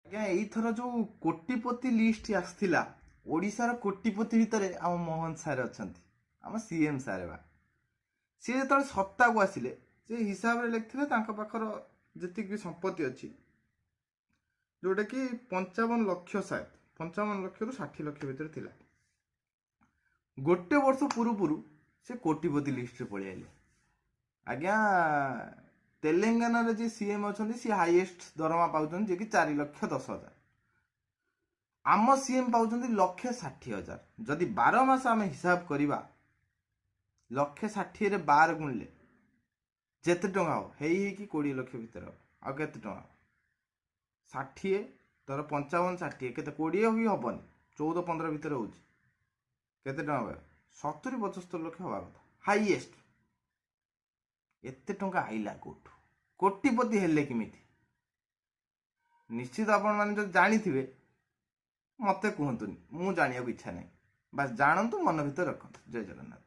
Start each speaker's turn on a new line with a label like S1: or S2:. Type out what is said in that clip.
S1: ଆଜ୍ଞା, ଏଇଥର ଯେଉଁ କୋଟିପତି ଲିଷ୍ଟ ଆସିଥିଲା, ଓଡ଼ିଶାର କୋଟିପତି ଭିତରେ ଆମ ମୋହନ ସାର୍ ଅଛନ୍ତି, ଆମ ସିଏମ୍ ସାର୍ ବା। ସିଏ ଯେତେବେଳେ ସତ୍ତାକୁ ଆସିଲେ, ସେ ହିସାବରେ ଲେଖିଥିଲେ ତାଙ୍କ ପାଖର ଯେତିକି ବି ସମ୍ପତ୍ତି ଅଛି, ଯେଉଁଟାକି 55 ଲକ୍ଷ, ସାୟଦ 55 ଲକ୍ଷରୁ 60 ଲକ୍ଷ ଭିତରେ ଥିଲା। ଗୋଟେ ବର୍ଷ ପୂର୍ବରୁ ସେ କୋଟିପତି ଲିଷ୍ଟରେ ପଳେଇ ଆଇଲେ। ଆଜ୍ଞା, ତେଲେଙ୍ଗାନାରେ ଯିଏ ସିଏମ୍ ଅଛନ୍ତି, ସିଏ ହାଇଏଷ୍ଟ ଦରମା ପାଉଛନ୍ତି, ଯିଏକି 4 ଲକ୍ଷ 10 ହଜାର। ଆମ ସିଏମ୍ ପାଉଛନ୍ତି ଲକ୍ଷେ 60 ହଜାର। ଯଦି 12 ମାସ ଆମେ ହିସାବ କରିବା, ଲକ୍ଷେ 60ରେ 12 ଗୁଣିଲେ ଯେତେ ଟଙ୍କା ହବ, ହେଇ ହେଇକି 20 ଲକ୍ଷ ଭିତରେ ହବ। ଆଉ କେତେ ଟଙ୍କା ହବ? 60 ଧର, 55, 60 କେତେ? 20 ବି ହବନି, 14, 15 ଭିତରେ ହଉଛି। କେତେ ଟଙ୍କା ହବ? 70, 75 ଲକ୍ଷ ହବା କଥା ହାଇଏଷ୍ଟ। ଏତେ ଟଙ୍କା ଆଇଲା କୋଉଠୁ? କୋଟିପତି ହେଲେ କେମିତି? ନିଶ୍ଚିତ ଆପଣମାନେ ଯଦି ଜାଣିଥିବେ, ମୋତେ କୁହନ୍ତୁନି, ମୁଁ ଜାଣିବାକୁ ଇଚ୍ଛା ନାହିଁ। ବାସ୍ ଜାଣନ୍ତୁ, ମନ ଭିତରେ ରଖନ୍ତୁ। ଜୟ ଜଗନ୍ନାଥ।